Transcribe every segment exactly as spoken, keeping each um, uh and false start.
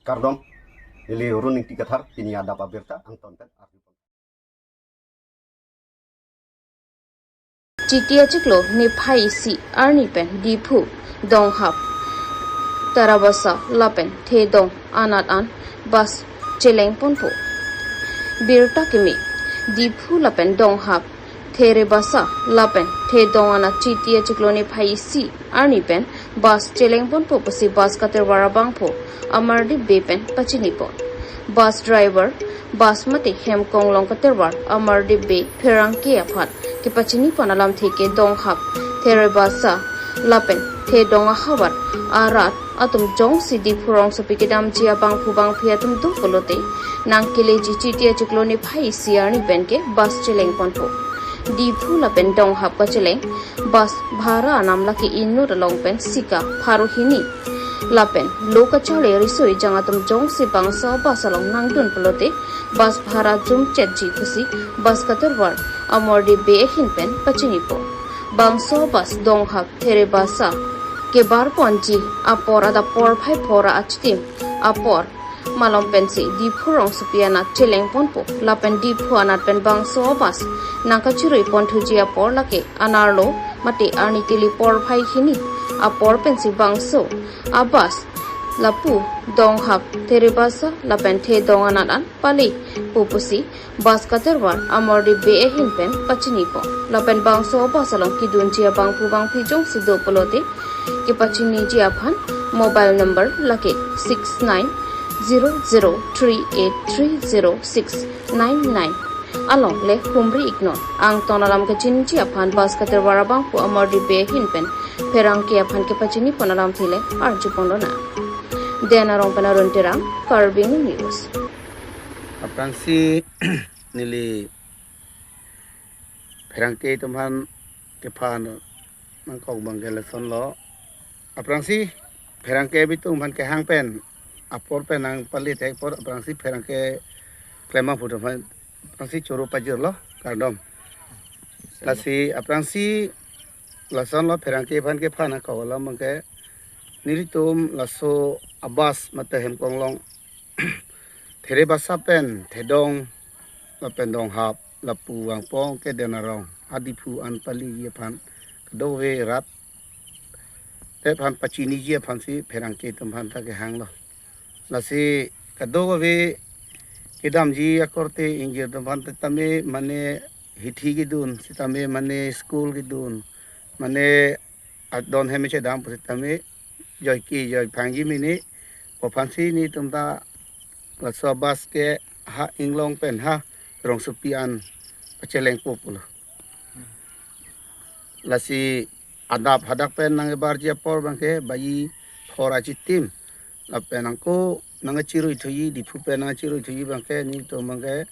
Kardom, neli Run Ingti Kathar, pini adap abirta angton pen arjupon. Chiti achiklo niphai isi arni pen Diphu Donghap Therabasa lapen Thedong anat an bus chelengponpo. Birta kimi, Diphu lapen Donghap Therabasa lapen Thedong anat Chiti achiklo niphai isi arni pen bus chelengponpo pusi bus katerwar abangphu Amardeep Bey pen pachinipon. Bus driver, bus mate hem konglong katerwar Amardeep Bey pherangke aphan kepachinipon alamthe ke Donghap Therabasa lapen Thedong ahavar arat atum jongsi Diphu rongsopi kedamji abangphu bangphi atum do pulote nangkeleji Chiti achiklo niphai isi arni pen ke bus chelengponpo. Diphu lapen Donghap kacheleng bus bhara anam lake inut along pen sika pharo hini lapen lo kacharli riso ejang atum jongsi bangso bus along nangdun pulote bus bhara jumchetji pusi bus katerwar Amardeep Bey ahin pen pachinipo. Bangso bus Donghap Therabasa kebarponji apor adap porphai phongo achitim apor malom pensi Diphu rongsopi anat chelengponpo lapen Diphu anat pen bangso abus nangkachiruiponthuji apor lake anerlo mate arni tili porphai hini apor pensi bangso abus lapu Donghap Therabasa lapen Thedong anat an palepo pusi bus katerwar Amardeep Bey ahin pen pachinipo. Lapen bangso bus along kedunji abangphu bangphi jongsi do pulote kepachiniji aphan mobile number lake six nine zero zero three eight three zero six nine nine along le humri iknon. Angton alam kachiniji aphan bus katerwar abangphu Amardeep Bey ahin pen pherangke aphan kepachinipon alamthe le arjuponlonang. Dena Rong pen Arun Terang, Karbi Anglong News. Aphrangsi neli pherangke atum aphan kephan nangkok abangke lasonlo. Aphrangsi pherangke abitung aphan kehang pen apor pen nangpali thek apor aphrangsi pherangke klem aphuthak aphan aphrangsi choro pajirlo, kardom. Lasi aphrangsi lasonlo pherangke aphan kephan nangkok alam abangke nelitum laso abus mate hem konglong Therabasa pen Thedong lapen Donghap lapu vangpon ke Dena Rong ha Diphu an paliji aphan kadokave rat te aphan pachiniji aphansi pherangke atum aphan ta kehanglo. Lasi kadokave kedamji akorte ingjir atum aphan tame mane hithi kedun sitame mane school kedun mane adon hem chedam pusitame joike joi phangji mini aphansi nelitum ta laso abus ke ha inglong pen ha rongsopi an pachelengpo pulo. Lasi adap hadak pen nangbarji apor abangke baji phongo achitim lapen angko nangchiruithuji Diphu pen nangchiruithuji abangke nelitum abangke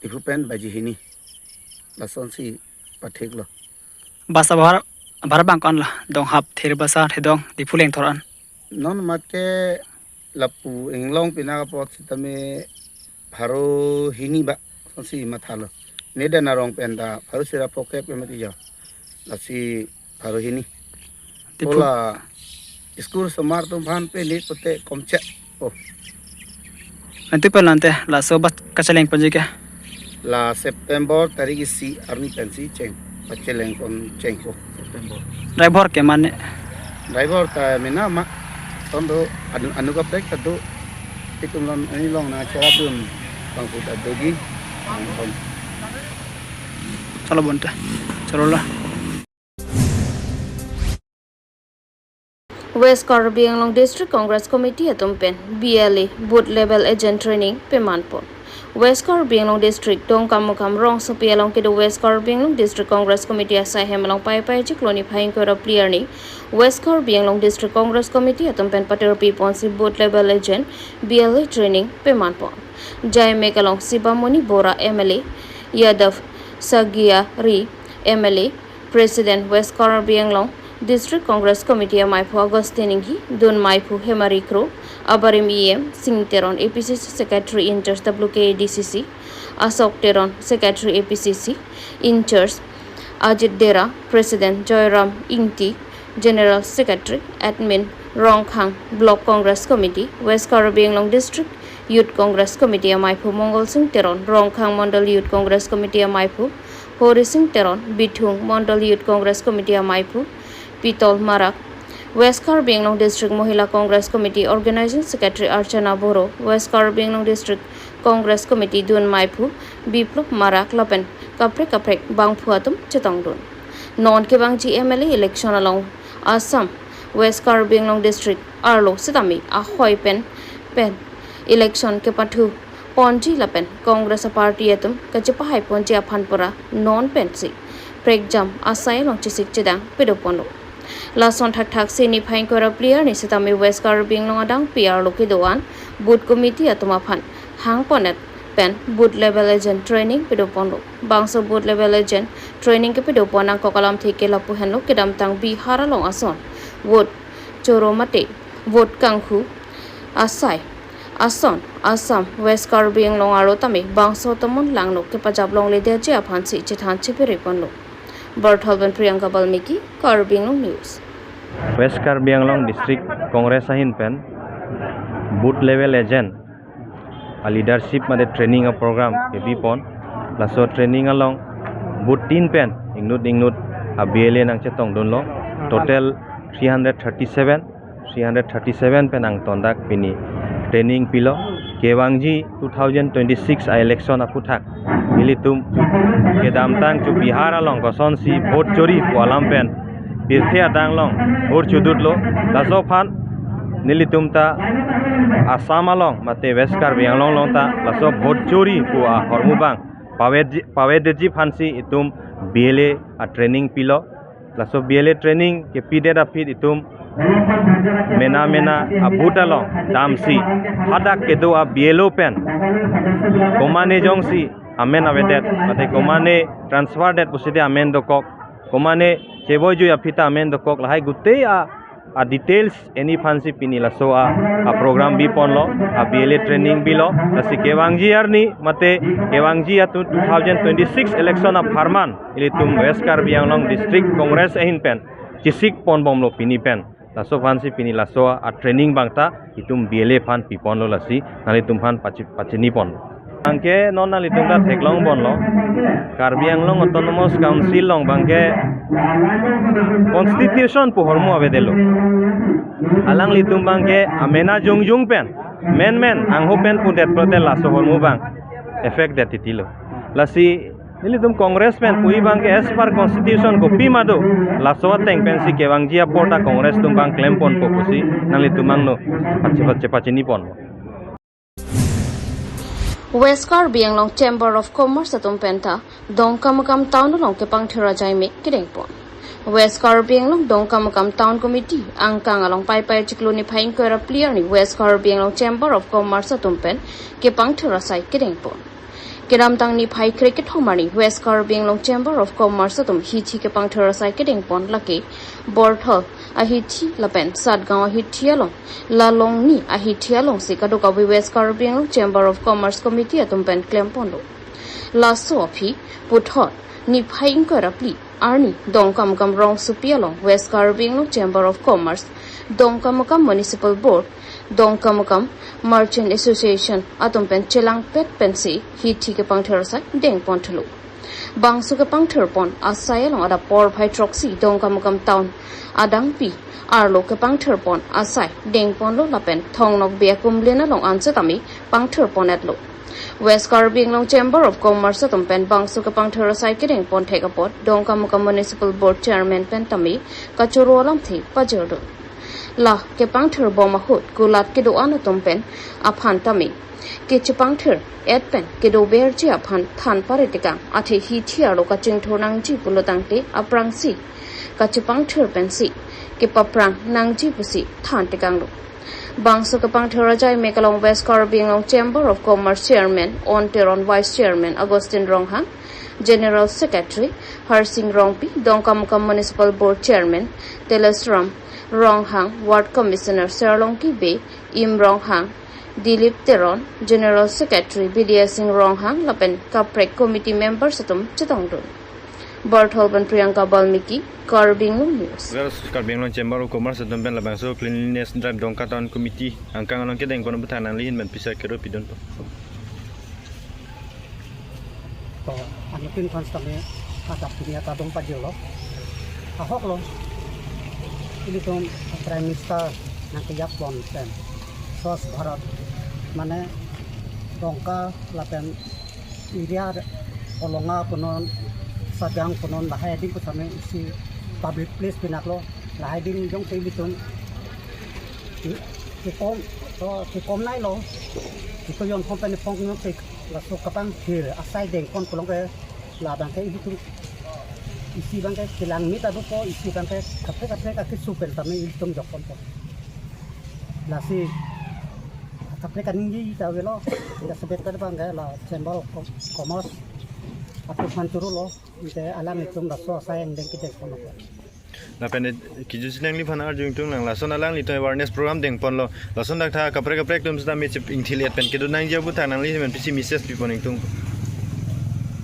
Diphu pen baji hini. Lasonsi patheklo. Bus abhara, abhara abang ko-an la Donghap Therabasa Thedong Diphu lengthor an? Non mat ke lapu inglong pina apot sitame pharo hini ba sonsi mathalo. Ne Dena Rong pen ta pharo isi ra phongokep ke mati jo. Lasi pharo hini. Diphu. Ola school osomar atum aphan pini pute komchek. Oh. Nanti pen lante laso abus kachelengponji ke? La September tarik isi arni pensi cheng. Pachelengpon chengpo. September. Driver ke mane? Driver ta mena ma. Tondo anu anu kaprek ta do. Itum lon ani long nangcherapdun abangphu ta doji. Chalo bonta. Chalo la. West Karbi Anglong District Congress Committee atum pen B L A Booth Level Agent Training pemanpon. West Karbi Anglong District Dongkamukam rongsopi along kedo West Karbi Anglong District Congress Committee asai hem along Paipai achiklo niphai ingkoi ra phli arni West Karbi Anglong District Congress Committee atum pen patirpiponsi Booth Level Agent B L A Training pemanpon. Jaimek along Sibamoni Bora M L A, Yadav Sagiari M L A, President West Karbi Anglong District Congress Committee amaiphu Augustine Inghi, dun maiphu Hemari Kro, abarim E M Sing Teron, A P C C Secretary in charge W K A D C C, Asok Teron, Secretary A P C C in charge, Ajit Dera, President Joyram Ingti, General Secretary, Admin Rongkhang Block Congress Committee, West Karbi Anglong District Youth Congress Committee amaiphu Mongol Sing Teron, Rongkhang Mondol Youth Congress Committee amaiphu Hori Sing Teron, Bithung Mondol Youth Congress Committee amaiphu Pitol Marak, West Karbi Anglong District Mohila Congress Committee Organizing Secretary Archana Boro, West Karbi Anglong District Congress Committee dun maiphu Biplop Marak lapen kaprek kaprek bangphu atum chetongdun. Non kevangji M L A election along Assam West Karbi Anglong District arlo sitame ahoi pen pen election kepathu ponji lapen Congress a party atum kachepahai ponji aphan pura non pensi prekjam asai along chesik chedang pedoponlo. Lason thakthak si niphai ingkoi ra phli arni sitame West Karbi Anglong adang pi arlo kedo-an booth committee atum aphan hangponet pen booth level agent training pedoponlo. Bangso booth level agent training kepedopon angkok alamthe ke lapu henlo, kedamtang Bihar along ason vote choro mate vote kanghu asai ason Assam West Karbi Anglong arlo tame bangso tomon langno kepajap longledeji aphansi chethan chepiriponlo. Barthal pen Priyanka Balmiki, Karbi Anglong News. West Karbi Anglong District Congress ahin pen booth level agent a leadership mate training a program kebipon. Laso training along booth tin pen ingnut ingnut a B L A nangchetongdunlo. Total three hundred thirty-seven, three hundred thirty-seven pen angtondak pini training pilo. Kevangji two thousand twenty-six a election aphuthak ilitum kedamtang chu Bihar along kosonsi vote chori pu alam pen pirthe adang along vote chodutlo. Laso aphan nelitum ta Assam along mate West Karbi Anglong along ta laso vote chori pu ahormu abang paved- pavedeji aphansi itum B L A a training pilo. Laso B L A training kepidet aphi itum mena mena a booth along damsi hadak kedo a B L O pen komane jongsi amen avedet mate komane transfer det pusite amen dokok, komane chevoi jui aphi ta amen dokok, lahai gutei a, a details eni aphansi pini laso a, a program biponlo, a B L A training bilo. Lasi kevangji arni mate kevangji a two thousand twenty-six election apharman ilitum West Karbi Anglong District Congress ahin pen chesik ponbomlo pini pen. Laso aphansi pini laso a training abang ta itum B L A aphan piponlo, lasi nanglitum aphan pachi- pachiniponlo. Anke non nanglitum ta theklongponlo, Karbi Anglong Autonomous Council along abangke constitution pu ahormu avedetlo. Alanglitum abangke amena jongjong pen, menmen angho pen pudetprote laso ahormu abang effect det titilo. Lasi nelitum Congress pen puji abangke as per constitution kopi ma do, laso ateng pensi kevangji apor ta Congress atum abang klemponpo pusi nanglitum angno pachi- pachi- pachinipon. West Karbi Anglong Chamber of Commerce atum penta Dongkamukam town along kepangthir ajaime kedengpon. West Karbi Anglong Dongkamukam Town Committee angkang along Paipai chiklo niphai ingkoi ra phli arni West Karbi Anglong Chamber of Commerce atum pen kepangthir asai kedengpon. Kedamtang niphai krekethom arni West Karbi Anglong Chamber of Commerce atum hithi kepangthir asai kedengpon lake Borthol ahithi lapen Satgaon ahithi along, la longni ahithi alongsi kadokave West Karbi Anglong Chamber of Commerce Committee atum pen klemponlo. Laso aphi puthot niphai ingkoi ra phli arni Dongkamukam rongsopi along West Karbi Anglong Chamber of Commerce, Dongkamukam Municipal Board, Dongkamukam Merchant Association atum pen chelangpet pensi hithi kepangthir asai dengponthulo. Bangso kepangthirpon asai along adap porphai throksi Dongkamukam town adangpi arlo kepangthirpon asai dengponlo lapen Thong Nokbe akumlin along ansetame pangthirponetlo. West Karbi Anglong Chamber of Commerce atum pen bangso kepangthir asai kedengpon thek apot Dongkamukam Municipal Board Chairman pen tame kachoro alamthe pajirdun. La kepangthirbom ahut kulat kedo-an atum pen aphan tame kechepangthir et pen kedoverji aphan than pare tekang, athe hithi arlo kachingthur nangji pulo tangte aphrangsi kachepangthir pensi kepaphrang nangji pusi than tekanglo. Bangso kepangthir ajaime along West Karbi Anglong Chamber of Commerce Chairman On Teron, Vice Chairman Augustine Ronghang, General Secretary Harsing Rongpi, Dongkamukam Municipal Board Chairman Telesram Ronghang, Ward Commissioner Serlongki Bey, Im Ronghang, Dilip Teron, General Secretary Bidya Sing Ronghang lapen kaprek committee members atum chetongdun. Barthol pen Priyanka Balmiki, Karbi Anglong News. West Karbi Anglong Chamber of Commerce atum pen labangso cleanliness drive Dongka Town Committee angkang along kedengpon aputhak nangli ahin pen pisa kero pidunpo. To, anuttin aphan sitame adap pini ata dong pajirlo. Ahok lo. Ilitum Prime Minister nangkejapon pen Swachh Bharat, mane Dongka lapen area Olonga punon, Sajang punon, lahai adim pusitame isi public place pinaklo, lahai adim jongsi ilitum kekom, to kekom nailo. Ito yon pon pen pong nyon se laso kapangthir asai dengpon pulote labang ke ilitum isi abang ke kelang mit ado po, isi abang ke kaprek kaprek akeso pen tame ilitum jokponpo. Lasi kaprek kaningje ta avelo. Ita sebet pen abang ke la Chamber of Com-, Commerce atum aphan choro lo. Ita alanglitum laso asai angdeng kedengponpo. Lapen kejut si nangliphan arju ingtung nang, lason alanglitum awareness program dengponlo. Lason dak tha kaprek kaprek atum sitame chip ingthil-et pen kedo nangji aputhak nangli ahin pen pisi message pipon ingtung?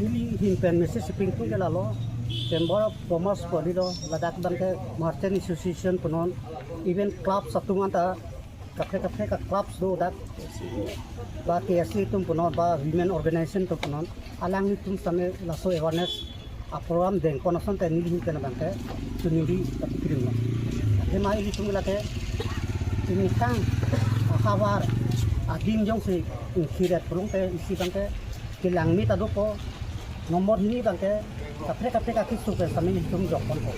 Neli ahin pen message pi ingtung ke lalo, Chamber of Commerce pu kalilo, ladak abang ke Merchant Association punon, even clubs atum anta kaprek kaprek a-clubs do dak, ba K S A atum punon, ba women organization atum punon, alanglitum sitame laso awareness a-program dengpon asonte neli ahin pen abang ke chiningri patikrimlo. Athema ilitum lake ingtang ahavar adim jongsi ingthir-et pulote isi abang ke kelang mit ado po, nombor hini abang ke kaprek kaprek akeso pen sitame ilitum jokponpo.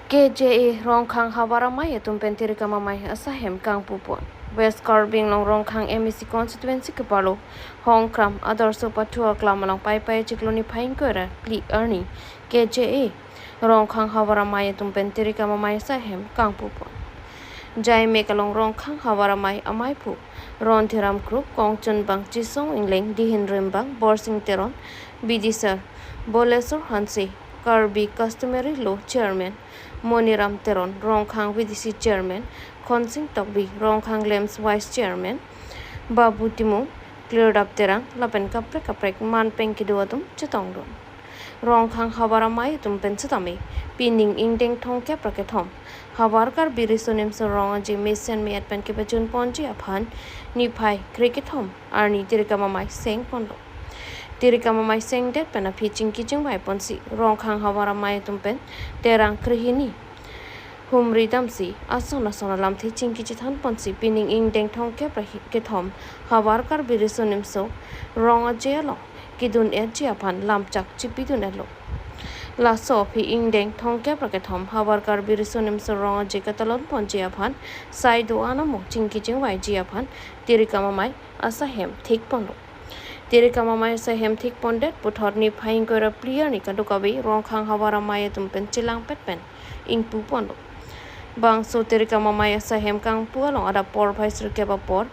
K J A Rongkhang Havar Amei atum pen Tirikam Amei asaihem kangpupon. West Karbi Anglong Rongkhang M A C constituency keparlo Hongkram Adarsho Pathu Aklam along Paipai chiklo niphai ingkoi ra phli arni K J A Rongkhang Havar Amei atum pen Tirikam Amei asaihem kangpupon. Jaimek along Rongkhang Havar Amei ameiphu Ronthiram Kro, kongchunbang Chisong Engleng, dihin rimbang Borsing Teron, bidisar Bolesor Hanse, Karbi Customary Law Chairman Moniram Teron, Rongkhang V D C Chairman Khonsing Tokbi, Rongkhang LAMPS Vice Chairman Babu Timung, Klirdap Terang, lapen kaprek kaprek manpeng kedo atum chetongdun. Rongkhang Havar Amei atum pen sitame pining ingdeng thomkep ra kethom Havar Karbi Riso Nimso Rong Aje mesen me-et pen kepajunponji aphan niphai krekethom arni Tirikam Amei sengponlo. Tirikam Amei sengdet pen aphi chingki chingvaiponsi Rongkhang Havar Amei atum pen Terang krehini humri damsi ason ason alamthe chingki chethanponsi pining ingdeng thomkep ra hi-, kethom Havar Karbi Riso Nimso Rong Aje along kedun-etji aphan lamchak chipidun-etlo. Laso aphi ingdeng thomkep ra kethom Havar Karbi Riso Nimso Rong Aje katalonponji aphan sai do-an amo chingki chingvaiji aphan Tirikam Amei asaihem thikponlo. Tirikam Amei asaihem thikpondet puthot niphai ingkoi ra phli arni kadokave Rongkhang Havar Amei atum pen chelangpet pen ingpuponlo. Bangso Tirikam Amei asaihem kangpu along adap porphai sirkep apor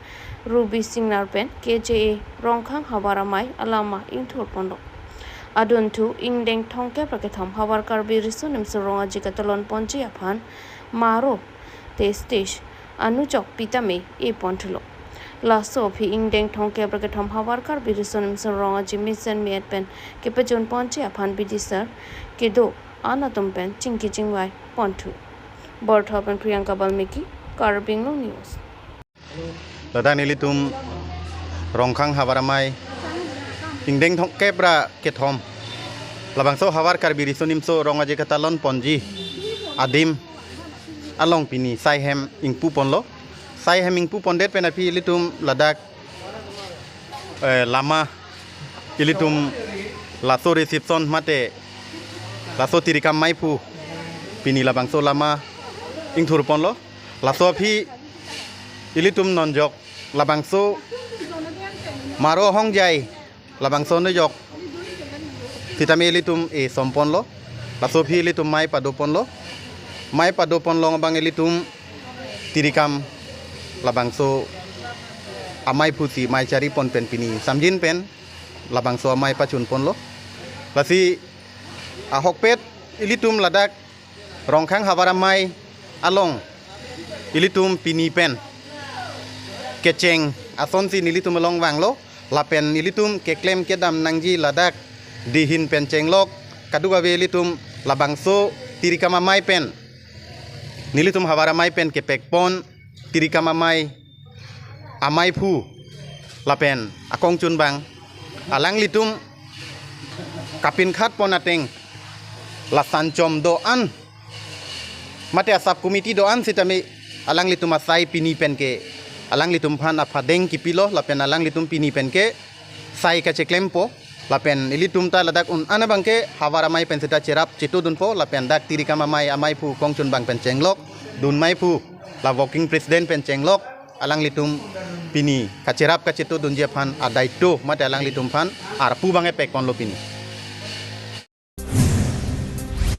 Ruby Singnar pen K J A Rongkhang Havar Amei alama ingthurponlo. Adunthu ingdeng thomkep ra kethom Havar Karbi Riso Nimso Rong Aje katalonponji aphan maro te stage anujok pitame eponthulo. Laso aphi ingdeng thomkep ra kethom Havar Karbi Riso Nimso Rong Aje mesen me-et pen kepajunponji aphan bidisar kedo an atum pen chingki chingvaiponthu. Barthol pen Priyanka Balmiki, Karbi Anglong News. Ladak nelitum Rongkhang Havar Amei ingdeng thomkep ra kethom labangso Havar Karbi Riso Nimso Rong Aje katalonponji adim along pini saihem ingpuponlo. Saihem ingpupondet pen aphi ilitum ladak, eh, lama ilitum laso reception mate laso Tirikam ameiphu pini labangso lama ingthurponlo. Laso aphi ilitum nonjok labangso maro hongjai labangso anujok sitame ilitum esomponlo. Laso aphi ilitum mei padoponlo. Mei padopon along abang ilitum Tirikam labangso ameiphusi mei charipon pen pini samjin pen labangso amei pachunponlo. Lasi ahokpet ilitum ladak Rongkhang Havar Amei along ilitum pini pen kecheng asonsi nelitum along vanglo. lapen ilitum keklem kedam nangji ladak dihin pen chenglok, kadokave ilitum labangso Tirikam Amei pen, nelitum Havar Amei pen kepekpon Tirikam Amei, ameiphu lapen akongchunbang, alanglitum kapinkhat pon ateng la Sanchom do-an mate a sub committee do-an sitame alanglitum asai pini penke alanglitum aphan aphadeng kipilo lapen alanglitum pini penke sai kacheklempo, lapen ilitum ta ladak un-an abangke Havar Amei pen seta cherap chetodunpo, lapen dak Tirikam Amei ameiphu kongchunbang pen chenglok dunmeiphu la working president pen chenglok alanglitum pini kacherap kachetodunji aphan adaito mate alanglitum aphan arpu abangke pekponlo pini.